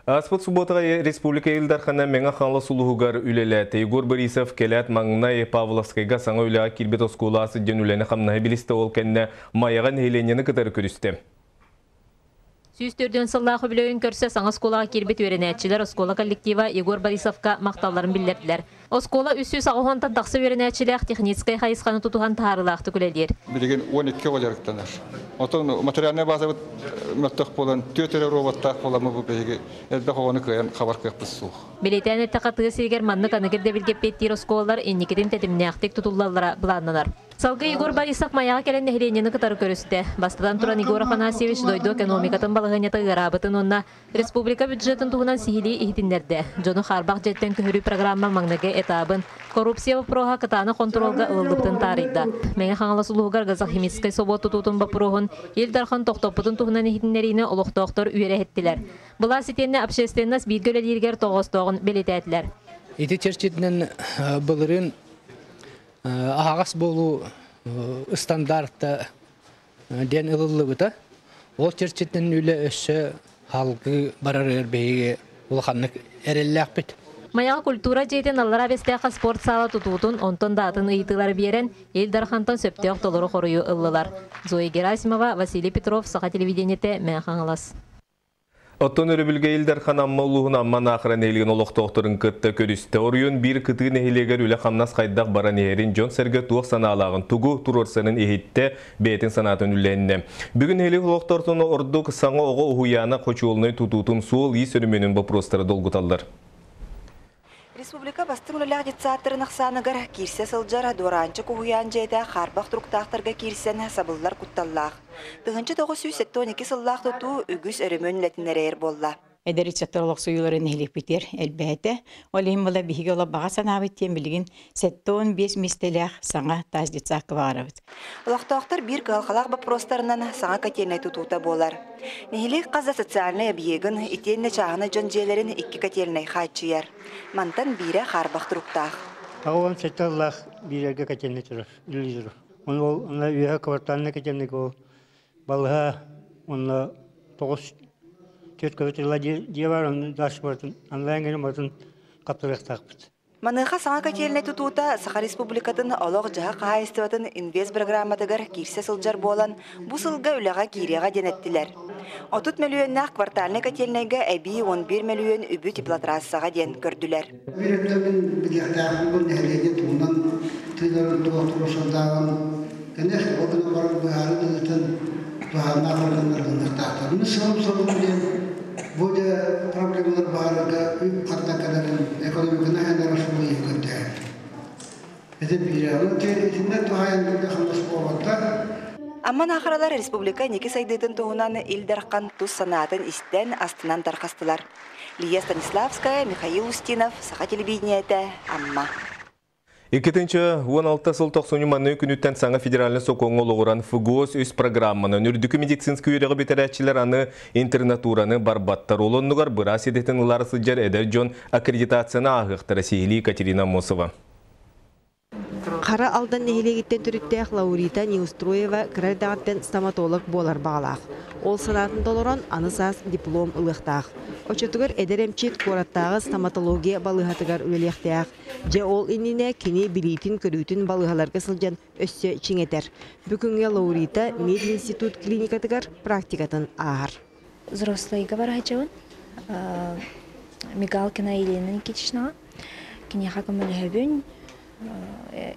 Ааспыт субуотаҕа республика Ил Дархана Мэҥэ Хаҥалас улууһугар үлэлээтэ. Егор Борисов кэлээт маҥнай Павловскайга саҥа үлэҕэ киирбит оскуолаҕа сылдьан үлэни-хамнаһы билистэ, ол кэннэ Майаҕа нэһилиэнньэни кытары көрүстэ. 104 сыллаах үбүлүөйүн көрсө саҥа оскуолаҕа киирбит үөрэнээччилэр оскуола коллектива Егор Борисовка махталларын биллэрдилэр. Оскуола 380-тан тахса үөрэнээччилээх техническэй хайысханы тутуһан таһаарыылаахтык үлэлиир. Билигин 12 оҕо дьарыктанар. Отон материальнай базабыт мөлтөх буолан, түөрт эрэ роботтаах буоламмыт бу биһиги элбэх оҕону кыайан хабар кыахпыт суох. Бэлиэтээн эттэххэ, тыа сиригэр маннык аныгы ирдэбилгэ эппиэттиир оскуолалар инникитин тэтимнээхтик тутуллаллара былааннанар. Салгыы Егор Борисов Майаҕа кэлэн нэһилиэнньэни кытары көрүстэ. Бастатан туран Егор Афанасьевич дойду экономикатын балаһыанньата ыараабытын уонна республика бюджетын туһунан сиһилии иһитиннэрдэ. Дьону хаарбах дьиэттэн көһөрүү программа маҥнайгы этабын, коррупция боппуруоһа кытаанах хонтуруолга ылыллыбытын таарыйда. Мэҥэ Хаҥалас улууһугар газохимическай собуот тутуутун боппуруоһун Ил Дархан тохтоппутун туһунан иһитиннэриини олохтоохтор үөрэ иһиттилэр. Былаас итиэннэ общественность бииргэ үлэлииригэр тоҕоостооҕун бэлиэтээтилэр. Ити чэрчитинэн былырыын аһаҕас буолуу ыстандаарта диэн ылыллыбыта. Ол чэрчитинэн үлэ өссө салгыы барарыгар биһиги улаханнык эрэллээхпит. Майаҕа культура дьиэтин Аллараа Бэстээххэ спорт саала тутуутун, онтон да атын ыйытыылары биэрэн, Ил Дархантан сөптөөх толору хоруйу ыллылар. Зоя Герасимова, Василий Петров, Саха телевидениетэ, Мэҥэ Хаҥалас. Оттон өрөбүлгэ Ил Дархан Амма улууһун Амма Наахара нэһилиэгин олохтоохторун кытта көрүстэ. Оройуон биир кытыы нэһилиэгэр үлэ-хамнас хайдах баран иһэрин, дьон-сэргэ туох санаалааҕын, тугу туруорсарын иһиттэ, бэйэтин санаатын үллэһиннэ. Бүгүн нэһилиэк олохтоохторун ордук саҥа оҕо уһуйаана хочуолунай тутуутун суол-иис өрөмүөнүн боппуруостара долгуталлар. Республика бастыҥ үлэлээх детсадтарын ахсааныгар киирсэ сылдьар Дуораанчык уһуйаан дьиэтэ хаарбах туруктаахтарга киирсэн сабыллар кутталлаах. 1972 сыллаах тутуу үгүс өрөмүөн үлэтин эрэйэр буолла. Эдэр ыччаттар олохсуйуулара нэһилиэкпитигэр элбээтэ. Ол иһин була биһиги олох баҕа санаабыт диэн билигин 75 миэстэлээх саҥа таас детсадка баҕарабыт. Олохтоохтор биир кыһалҕалаах боппуруостарынан саҥа котельнай тутуута буолар. Нэһилиэк хас да социальнай объегын итиэннэ чааһынай дьон дьиэлэрин икки котельнай хааччыйар. Мантан биирэ хаарбах туруктаах. 97 сыллаах биирэргэ котельнай турар, үлэлии турар. Оны ол онно үөһэ квартальнай котельнайга ол балыһа онно тоҕус түөрт көтүлла дьиэ бар, онно дальше барытын онлайн гынан барытын хаптарыахтаахпыт. Маныаха саҥа котельнай тутуута Саха Республикатын олох-дьаһах хаһаайыстыбатын инвестбырагырааматыгар киирсэ сылдьар буолан, бу сылга үлэҕэ киириэҕэ диэн эттилэр. 30 мөлүйүөннээх квартальнай котельнайга эбии 11 мөлүйүөн үбү теплотрассаҕа диэн көрдүлэр. Биир өттө мин билиэхтээхпин бу нэһилиэнньэ туһунан тыынарын туох туруорсардааҕын, конечно, ол гынан баран быһаарыы быһыытын туһааннаах органнар ылыныахтаахтар. Мин сылым-сылым диэн Бу дьэ проблемалар баарга үп ханна кэлэрин экономиканы айаннарар суолу көрдөһөр. Ити биирэ. Онон итиннэ туһаайан хамнас буолбатта. Амма Наахаралар республика инники сайдыытын туһунан Ил Дархан тус санаатын истэн, астынан тарҕастылар. Лия Станиславская, Михаил Устинов, Саха телевидениетэ, Амма. 2016 сыл тохсунньу маннык күнүттэн саҥа федеральнай сокуоҥҥа олоҕуран ФГОС үс программанан үрдүкү медицинскэй үөрэҕи бүтэрээччилэр аны интернатураны барбаттар. Ол оннугар быраас идэтин ылаары сылдьар эдэр дьон аккредитацияны ааһыахтара сиһилии Екатерина Аммосова. Хара Алдан нэһилиэгиттэн төрүттээх Лаурита Неустроева кыра эрдэҕиттэн стоматолог буолар баҕалаах. Ол санаатын толорон, аны саас диплом ылыахтаах. Оччотугар эдэр эмчит куораттааҕы стоматология балыыһатыгар үлэлиэхтээх. Дьэ ол иннинэ кини билиитин-көрүүтүн балыыһаларга сылдьан өссө чиҥэтэр. Бу күҥҥэ Лаурита мединститут клиникатыгар практикатын ааһар. Взрослыйга бараһычабын Мигалкина Елена Никитичнаҕа. Киниэхэ көмөлөһөбүн,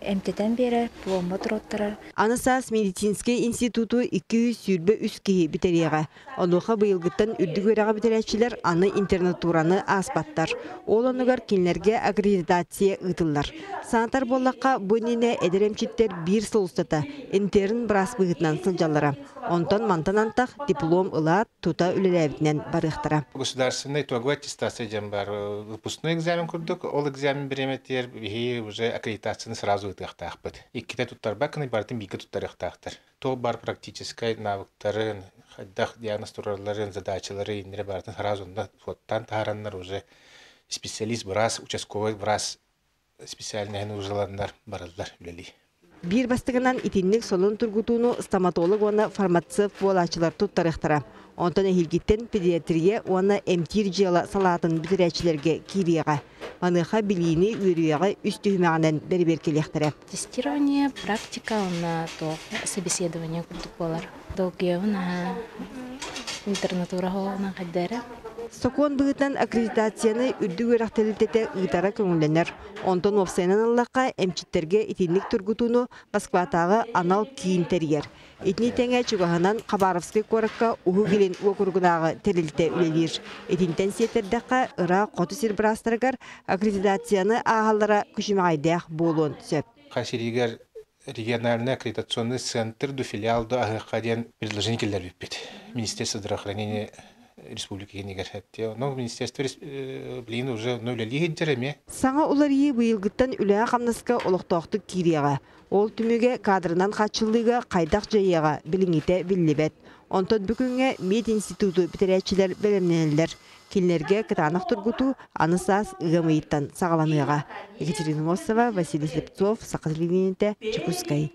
эмтэтэн биэрэр, пломба туруоттарар. Аны саас медицинскэй институту 223 киһи бүтэриэҕэ. Онуоха быйылгыттан үрдүк үөрэҕи бүтэрээччилэр аны интернатураны ааспаттар. Ол оннугар кинилэргэ аккредитация ыытыллар. Санатар буоллахха, бу иннинэ эдэр эмчиттэр биир сыл устата интерн быраас быһыытынан сылдьаллара. Онтон мантан антах диплом ылаат, тута үлэлээбитинэн барыахтара. Государственный итоговая аттестация диэн бар выпускной экзамен курдук, ол экзамен бириэмэтигэр биһиги уже аккредитацияны сразу ыытыахтаахпыт. Иккитэ туттарбаккын, барытын бииргэ туттарыахтаахтар. Туох баар практическай навыктарын, хайдах диагноз туралларын, задачалары иннирэ барытын сразу онно суоттаан таһаараннар уже специалист быраас, участковый быраас специальноһын ужаланнар бараллар үлэлии. Биир бастакынан итинник сонун тургутууну стоматолог уонна фармацевт буолааччылар туттарыахтара. Онтон эһиилгиттэн педиатрия уонна эмтиир дьыала салаатын бүтэрээччилэргэ киириэҕэ. Маныаха билиини үөрүйэҕи үс түһүмэҕинэн бэрэбиэркэлиэхтэрэ. Тестирование, практика уонна туох собеседование курдук буолар. Долгуйабын аһа интернатура оһоҕунан хайдара. Сокуон быһыытынан аккредитацияны үрдүк үөрэх тэрилтэтэ ыытара көҥүллэнэр. Онтон уопсайынан ыллахха, эмчиттэргэ итинник тургутууну Москватааҕы анал киин тэрийэр. Итини тэҥэ чугаһынан Хабаровскай куоракка Уһук Илин уокуругунааҕы тэрилтэ үлэлиир. Итинтэн сиэттэрдэххэ, ыраах хоту сир быраастарыгар аккредитацияны ааһаллара күчүмэҕэйдээх буолуон сөп. Саха сиригэр региональный аккредитационный центр ду филиал ду аһыахха диэн предложение киллэрбиппит. Министерство здравоохранения республика иһинигэр эттиэ. Но министерство билигин уже ну үлэлии сылдьар эмиэ. Саҥа уларыйыы быйылгыттан үлэҕэ-хамнаска олохтоохтук киириэҕэ. Ол түмүгэ кадрынан хааччыллыыга хайдах дьайыаҕа билиҥҥитэ биллибэт. Онтон бүгүҥҥэ мединституту бүтэрээччилэр бэлэмнэнэллэр. Кинилэргэ кытаанах тургутуу аны саас ыам ыйыттан саҕаланыаҕа. Екатерина Мосова, Василий Слепцов, Саха телевидениетэ, Чекускай.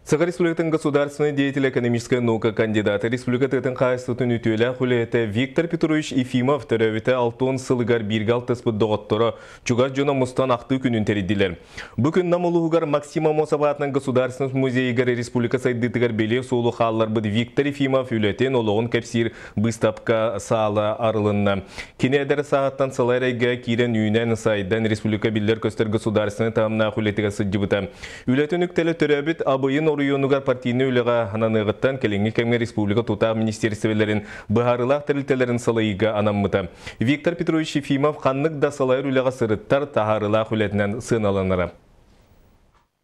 Саха Республикатын государственный деятель экономическая наука кандидата республика тыатын хаһаайыстыбатын үтүөлээх үлэһитэ Виктор Петрович Ефимов төрөөбүтэ 60 сылыгар бииргэ алтыспыт доҕотторо чугас дьоно мустан ахтыы күнүн тэрийдилэр. Бу күн Нам улууһугар Максим Амосов аатынан Государственный музейыгар республика сайдыытыгар бэлиэ суолу хаалларбыт Виктор Ефимов үлэтин, олоҕун кэпсиир быыстапка саала арылынна. Кини эдэр сааһыттан салайар эйгэ киирэн үүнэн, сайдан республика биллэр-көстөр государственнай таһымнаах үлэтигэр сылдьыбыта. Үлэтин үктэлэ төрөөбүт Абыйын оройуонугар партийнай үлэҕэ ананыаҕыттан кэлиҥҥи кэмҥэ республика тутаах министиэристибэлэрин быһаарыылаах тэрилтэлэрин салайыыга анаммыта. Виктор Петрович Ефимов ханнык да салайар үлэҕэ сырыттар таһаарыылаах үлэтинэн сыаналанара.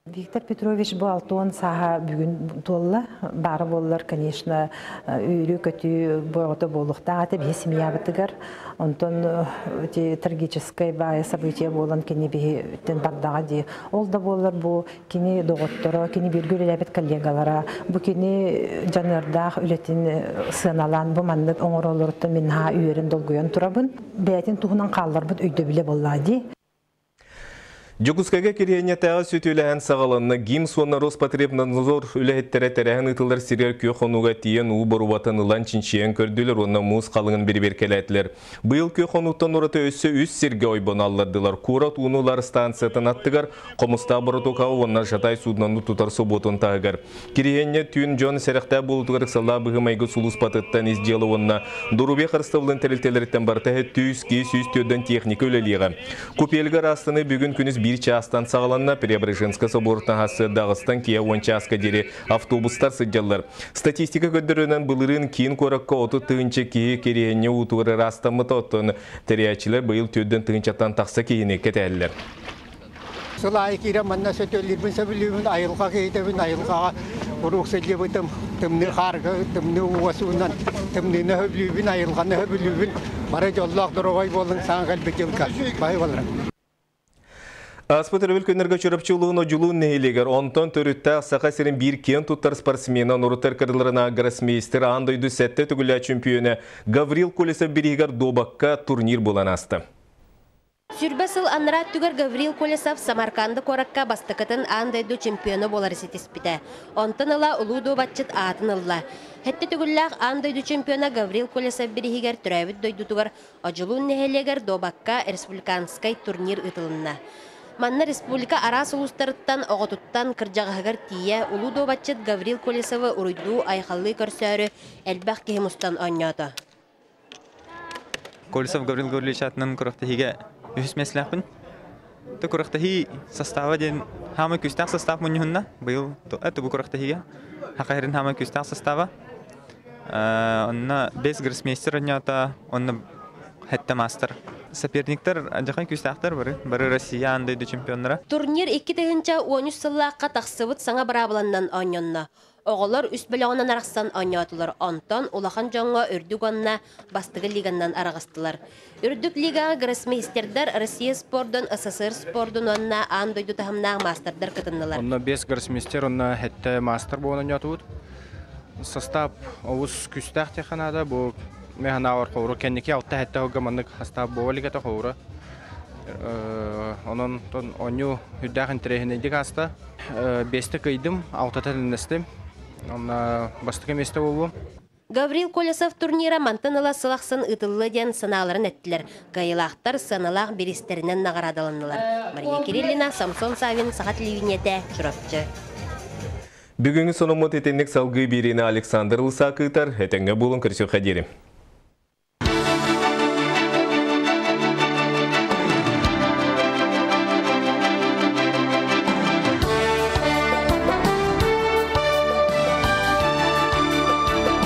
Виктор Петрович бу 60 сааһа бүгүн туолла. Баара буоллар, конечно, үөрүү-көтүү бөҕөтө буолуохтаах этэ биһи семьябытыгар. Онтон эти трагическай баайа событие буолан кини биһиттэн бардаҕа дии. Ол да буоллар бу кини доҕотторо, кини бииргэ үлэлээбит коллегалара, бу кини дьаныардаах үлэтин сыаналаан бу маннык оҥоролоруттан мин наһаа үөрэн долгуйан турабын. Бэйэтин туһунан хаалларбыт өйдөбүлэ буоллаа дии. Дьокуускайга Кириэнньэтээҕи сүтүөлэһэн саҕаланна. ГИМС уонна Роспотребнадзор үлэһиттэрэ тэрээһин ыытыллар сиригэр күөх хонууга тиийэн уу боруобатын ылан чинчийэн көрдүлэр уонна муус халыҥын бирибиэркэлээтилэр. Быйыл күөх хонууттан ураты өссө үс сиргэ ойбону аллардылар. Куорат ууну ылар станциятын аттыгар, Хомустаах боротуокаҕа уонна Жатай суднону тутар собуотун таһыгар. Кириһиэнньэ түүн дьон сэрэхтээх буолуутугар ыксаллаах быһыы-майгы сулууспатыттан ис дьыала уонна доруобуйа харыстабылын тэрилтэлэриттэн барыта түс ки 104 техника үлэлиэҕэ. Купельга ыраастаны бүгүн күнүс биир чаастан саҕаланна. Преображенскай собуортан сарсыарда аҕыстан киэһэ уон чааска диэри автобустар сылдьаллар. Статистика көрдөрөрүнэн былырыын киин куоракка 30 тыһыынча киһи Кириһиэнньэ уутугар ыраастаммыта, оттон тэрийээччилэр быйыл 4 тыһыынчаттан тахса киһини кэтэһэллэр. Сыл аайы киирэн манна сөтүөллүүрбүн сөбүлүүбүн, айылҕа киһитэбин, айылҕаҕа куруук сылдьыбытым, тымныы хаарга, тымныы ууга суунан, тымныыны сөбүлүүбүн, айылҕаны сөбүлүүбүн. Бары дьоллоох доруобай буолуҥ, саҥа кэлбит дьылга. Баһы боларым. Ааспыт өрөбүл күннэргэ Чурапчы улууһун Одьулуун нэһилиэгэр онтон төрүттээх Саха сирин биир киэн туттар спортсмена норуттар кырдыларына гроссмейстер аан дойду сэттэ төгүллээх чөмпүйүөнэ Гаврил Колесов бирииһигэр дуобакка турнир буолан ааста. Сүрбэ сыл анараа өттүгэр Гаврил Колесов Самарканда куоракка бастакытын аан дойду чемпиона буолары ситиспитэ. Онтон ыла улуу дуобатчыт аатын ылла. Сэттэ төгүллээх аан дойду чемпиона Гаврил Колесов бирииһигэр төрөөбүт дойдутугар Одьулуун нэһилиэгэр дуобакка республиканскай турнир ыытылынна. Манна республика араас улуустарыттан оҕотуттан кырдьаҕаһыгар тиийэ улуу дуобатчыт Гаврил Колесовы уруйдуу-айхаллыы көрсөөрү элбэх киһи мустан оонньоото. Колесов Гаврил Гаврильевич аатынан күрэхтэһиигэ үһүс миэстэлээхпин. То күрэхтэһии состава диэн хаамай күүстээх состав мунньуһунна. Быйыл это бу күрэхтэһиигэ Саха сирин хаамай күүстээх состава. Онно бес гроссмейстер оонньоото, онно хэттэ маастар. Соперниктар дьахан күүстээхтэр бары, бары Россия аан дойду чемпионнара. Турнир 2013 сыллаахха тахсыбыт саҥа быраабыланнан оонньонно. Оҕолор үс бөлөҕүнэн арахсан оонньоотулар, онтон улахан дьоҥҥо үрдүк уонна бастакы лиганнан араҕыстылар. Үрдүк лигаҕа гроссмейстердар Россия спордун, СССР спордун уонна аан дойду таһымнаах маастардар кытыннылар. Онно бес гроссмейстер, онно хэттэ маастар буолан оонньоотубут. Состав олус күүстээх диэххэ наада. Бу мен санаабар хоура кэнники алта хэттэ сылга маннык состав буола илик этэ хоура. Онон оонньуу үрдээх интэриэһинэйдик ааста. Биэстэ кыайдым, алтата тэҥнэстим. Онно бастакы миэстэ буоллум. Гаврил Колесов турнира мантан ыла сыл ахсын ыытыллыа диэн санааларын эттилэр. Кыайыылаахтар сыаналаах бириистэринэн наҕараадаланнылар. Мария Кириллина, Самсон Савин, Саха телевидениетэ, Чурапчы. Бүгүҥҥү сонуммут итинник салгыы биэриини Александр Лысак ыытар. Этэҥҥэ буолун көрсүөххэ диэри.